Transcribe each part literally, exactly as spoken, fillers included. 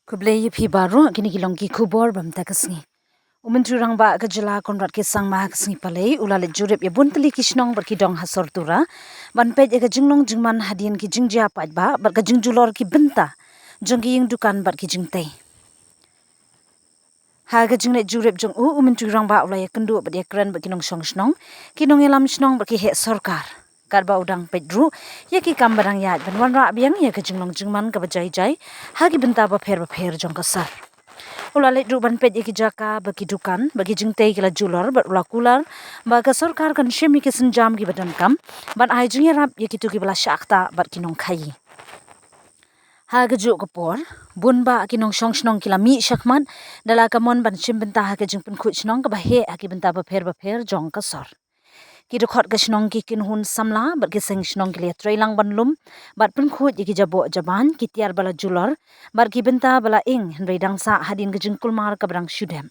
Khublei ïa phi baroh, kine ki long ki khubor ba mynta ka sngi. U Myntri Rangbah ka jylla Conrad K Sangma ha ka sngi Palei u la leit jurip ïa bun tylli ki shnong bad ki dong ha sor Tura ban peit ïa ka jinglong jingman hadien ki jingjia paidbah bad ka jingjulor ki bynta jong ki ïing dukan bad ki jingtei. Ha ka jingleit jurip jong u, u Myntri Rangbah u la ïakynduh bad ïakren bad ki nongshong shnong, ki nongïalam shnong bad ki heh sorkar, katba u dang peit ruh ïa ki kam ba dang ïaid ban wanrah biang ïa ka jinglong jingman kaba jai jai ha ki bynta bapher bapher jong ka sor. U la leit ruh ban peit ïa ki jaka ba ki dukan bad ki jingtei ki la julor bad u la kular ba ka sorkar kan shim ïa ki sienjam kiba donkam ban ai jingïarap ïa kito kiba la shah ktah bad ki nongkhaïi. Ha kajuh ka por, bun bah ki nongshong shnong ki la mih shakhmat da la ka mon ban shim bynta ha ka jingpynkhuid shnong kaba heh ha ki bynta bapher bapher jong ka sor. Ki dkhot ka shnong, ki kynhun samla bad ki seng shnong ki la ïatreilang ban lum bad pynkhuid ïa ki jaboh jaban, ki tiar ba la julor bad ki bynta ba la ing, hynrei dang sah hadien ka jingkulmar kaba dang shu dep.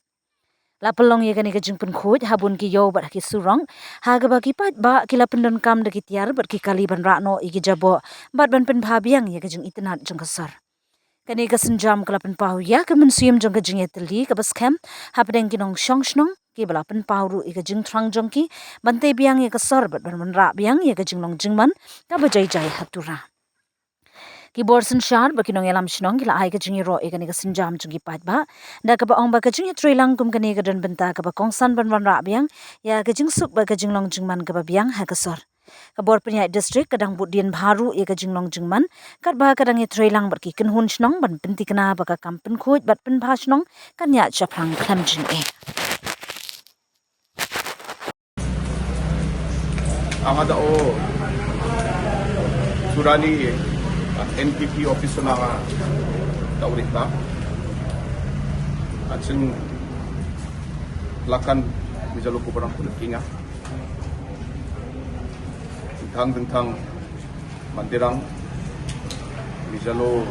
La pynlong ïa kane ka jingpynkhuid ha bun ki ïew bad ha ki surok, ha kaba ki paidbah ki la pyndonkam da ki tiar bad ki kali ban rah noh ïa ki jaboh bad ban pynbha biang ïa ka jingitynnad jong ka sor. Kane ka sienjam ka la pynpaw ïa ka mynsiem jong ka jingïatylli kaba skhem hapdeng ki nongshong shnong, kiba la pynpaw ruh ïa ka jingthrang jong ki ban tei biang ïa ka sor bad ban wanrah biang ïa ka jinglong jingman kaba jai jai ha Tura. Ki bor synshar bad ki nongïalam shnong ki la ai ka jingïaroh ïa kane ka sienjam jong ki paidbah, da kaba ong ba ka jingïatreilang kum kane ka don bynta kaba kongsan ban wanrah biang ïa ka jingsuk bad ka jinglong jingman kaba biang ha ka sor. Ka bor pynïaid district ka dang bud dien bha ruh ïa ka jinglong jingman, katba ka dang ïatreilang bad ki kynhun shnong ban pynthikna ba ka kam pynkhuid bad pynbha shnong kan ïaid shaphrang khlem jingeh. Anga da o surani N P P office na nga da urita. Achin lakan mijalo ko barang kulit kinga. Tang tang mandirang mijalo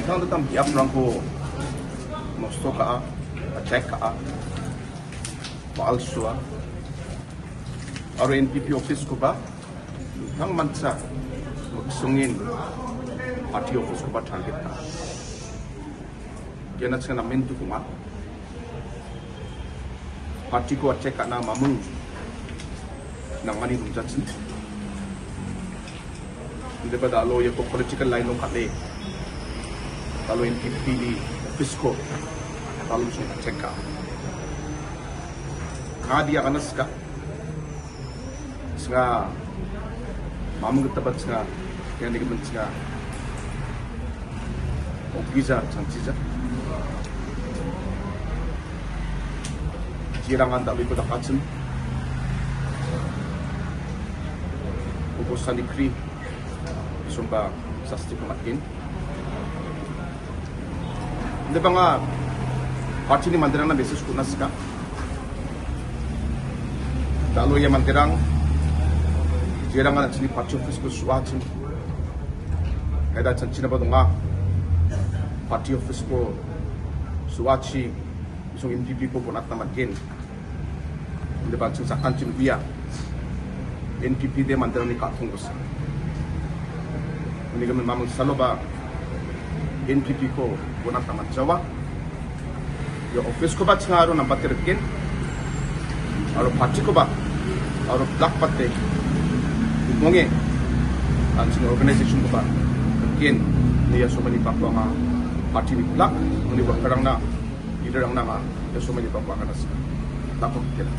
tang tang biap rangko nosto ka a, attack ka a. Ba alsua aro N P P office ko ba tang mansa sungin party office ko ba target ta. Kena chena mentu kuma party ko attack kana mamung nang mani nung judge. Inde ba da lo ïa ko political line long kate. Da lo N P P ni office ko da lo sung check ka. Ka dia kana ska. Ska mamung kita bat ska. Yang ni kemen ska. Ogiza chanchiza. Jirangan da lo ïa ko da kachin. Ubo sani kri. Sumba sasti kumat kin. Inde ba nga party ni mandirang na basis kuna ska. Da lo ïa mandirang. Jirangan chini party office ko suachin. Kaida chan china ba donga party office ko suachi isong N P P ko bonat na magen. Inde ba chang sakan chin bia N P P de mandirang ni ka thong ko sa. Ini kami mamang salo ba N P P ko bonat na man jawa. Ïa office ko ba chang aro number thirteen. Aro party ko ba aro block patte. Monge an sing organization ko ba kin ni ïa somani pakwa ma party ni block ni ba karang na leader ang na ma ïa somani pakwa kana sa. Takut kila.